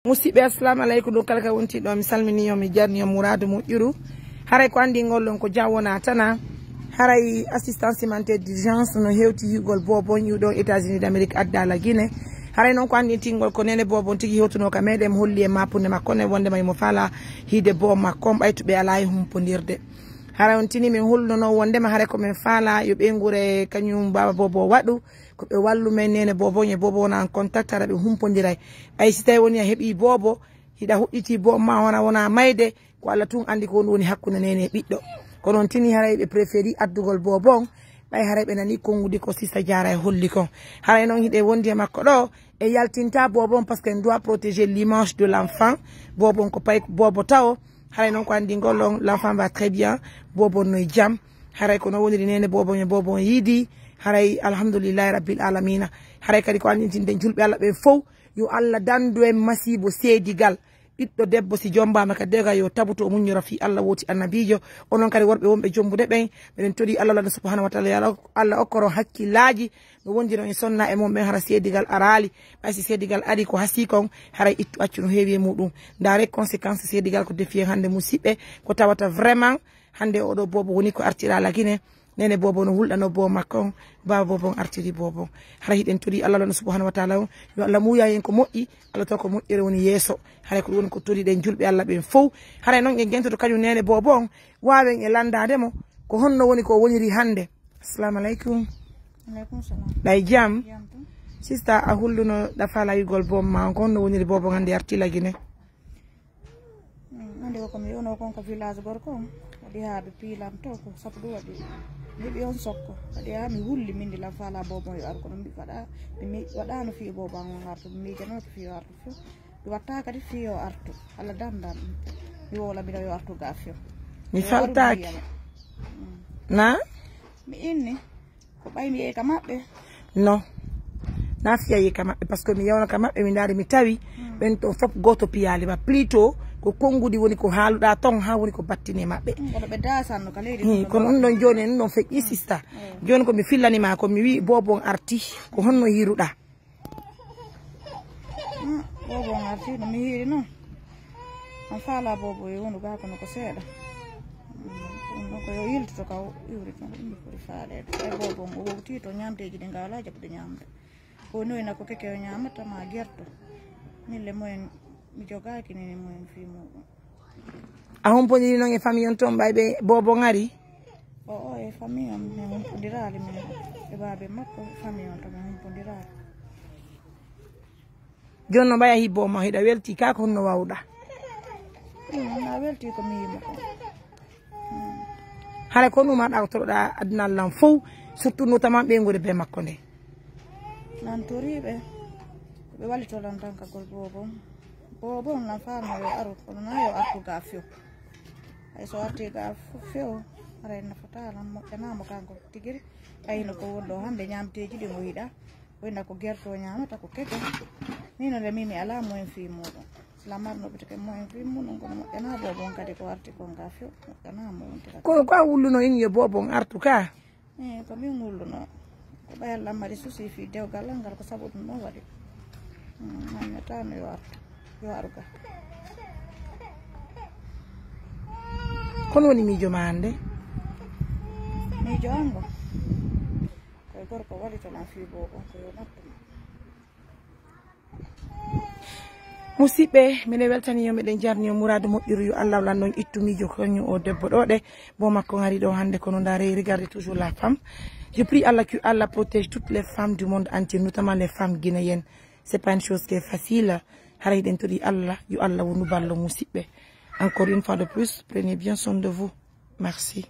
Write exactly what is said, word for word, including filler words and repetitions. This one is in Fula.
Musidɓe, assalamu aleykum. Ɗum kala ka wonti ɗo, mi salmini on, mi jarni on muraadu moƴƴuru. Haray ko anndi ngol ɗon ko jam wona tana. Haray assistance humanitaire d'urgence no hewti higol Bobon iwɗo États-Unis d'Amérique addaala Guinée. Haray noon ko anndintingol ko nene Bobon tigi hewtuno ka meɗen, mi holli e mapunde makko ne wondema imo faala hiide boom makko on, ɓay to ɓe alaa e humpondirde. Haray on tini min holluno noon wondema haray ko min faala yo ɓeynguure kañum baaba Bobo waɗu, ko ɓe wallu men nene Bobon e Bobo wona en contact, hara ɓe humpondiray. Ɓay si tawi woni a heɓi Bobo, hiɗa huɗɗiti boom ma, wona, wona mayde, ko Allah tun anndi ko honɗum woni hakkunde nene e ɓiɗɗo. Kono on tini haray ɓe préféri addugol Bobon, ɓay haray ɓe nani konngudi ko Sista Diarra e holli kon. Haray noon hiɗen wondi e makko ɗo, e yaltinta Bobon, parce que on doit protéger l'image de l'enfant. Bobon ko pay, Bobo tawo. Haray noon ko anndi ngol on, l'enfant va très bien, Bobon no e jam. Haray ko noon woniri nene Bobon e Bobon yiidi. Haray alhamdulillahi rabbil alamina. Haray kadi ko anndintinde julɓe Allah ɓen fow, yo Allah dandu en masiibo seedigal. Ɓiɗɗo debbo si jombaama ka dega yo tabuto o muññora fii Allah wooti annabiijo. Onon kadi worɓe wonɓe jombude ɓen, meɗen torii Allah, Allah subhanahu wa taala, yo Allah, Allah okkoro hakkillaaji no wondiron e sonna e mon ɓen, hara seedigal araali. Ɓay si seedigal ari ko hasii kon, haray ittu accu no heewi e muɗum. Ndaare conséquence seedigal ko defi en hannde musidɓe, ko tawata vraiment hannde oɗo Bobo woni ko artira la Guinée. Nene Bobo no hulɗano boom makko on, baaba Bobo on artiri Bobo on. Hara hiɗen torii Allah, Allah subhanahu wa taala on, yo Allah muuya en ko moƴƴi, Allah taw ko moƴƴere woni yeeso. Haray ko ɗum woni ko toriɗen julɓe Allah ɓen fow. Haray noon en gentoto kañum nene Bobo on, waawen e lanndaade mo ko honno woni ko woniri hannde. Assalamu aleykum. Aleykum salam. Ɗay jam? Jam tun. Sista, a hulluno ɗa faala yigol boom ma on, ko honno woniri Bobo on hannde arti la Guinée? Mm, hannde ko ko mi wonoo kon ka village gorko on. Waɗi haa ɓe piilam to, ko sabu ɗum waɗi. Mi heɓi on sokko. Waɗi haa mi hulli min ndi lam faala Bobo yo ar, kono mi waɗa, mi, mi waɗaano fii Bobo an on artu. Mi miijanooke fii yo artu few. Mi watta kadi fii yo artu. Allah dandan. Mi wowla mbiɗa yo artu ga few. Mi Yo aru faltaaki. Mbiyam. Mm. Na? Mi inni. Ko ɓay mi yehi ka maɓɓe? Non. Na fiya yehi ka maɓɓe, parce que mi yawno ka maɓɓe, mi ndaari, mi tawi ɓen ton fof gooto piyaali ma. Plutôt ko konngudi woni ko haaluɗaa ton, haa woni ko battini e maɓɓe. Mm, kono ɓe daasanno ka leydi. Hmm, ɗum kono ɗum ɗon jooni en ɗum ɗon feƴƴi, sista. Mm. Jooni ko mi fillani ma ko, mi wi'i Bobo on arti, ko honno hiiruɗaa? Mm, Bobo on arti, no mi hiiri non. On faala Bobo e wondu gaa kono ko seeɗa. Mm, ɗum ɗon ko yo yiltoto ka o iwri ton, ɗum mi foti faaleede. Ay Bobo on, o wowti to ñaamteeji ɗi ngaalaa jaɓude ñaamde. Ko noyna ko keke o ñaamata ma gerto. Min le moyen mi jogaaki nene moyen fii muɗum. A humpondirii non e famille on ton ɓay ɓe Bobo ngari? O, o, e famille am, min humpondiraali min e baabe makko, famille on to min humpondiraali. Jooni no ɓay a hibboo ma, hiɗa weltii kaa ko honno wawɗaa? Mm, na weltii ko mi yimo ko. Mm. Hara ko numa ɗa ko toroɗa adinal lan fow, surtout notamment ɓe ngori be makko nde. Nan toriɓe, ɓe wallito lan tankagol Bobo. Bobo on lan faama yo aru, kono na yo artu ga few. Hay so arti ga few, haray nafata lan moƴƴanamo kanko tigiri. Ɓay hino ko wonɗo hande ñamteeji ɗin o yiɗa. Wayna ko gerto ñamata ko keke. Min no le mimi ala moyen fii muɗum. Si la marno ɓe teke moyen fii muɗum kono moƴƴana Bobo on kadi ko arti kon ga few. Moƴƴana mo on tira. Ko, ko a wulluno in yo Bobo on artu ka? Eh, ko min wulluno. Ko ɓayal lamari susi fii dewgal an ngal ko sabu ɗum ɗon waɗi. Hmm, mannata no yo artu. Yo aru ga. Kono woni miijo ma hannde? Miijo an ngo. Koye gorko wallito lan fii Bobo on ko yo nattu mo. Musidɓe, miɗen weltani on, miɗen jarni on muraadu moƴƴuru, yo Allah lan non ittu miijo kañum o debbo ɗo ɗe. Bo makko ngari ɗo hannde kono ndaare, regardez toujours la femme. Je prie Allah que Allah protège toutes les femmes du monde entier, notamment les femmes guinéennes. C'est pas une chose qui est facile. Haray ɗen toɗi Allah, yo Allah wonu ballo musidɓe. Encore une fois de plus, prenez bien soin de vous. Merci.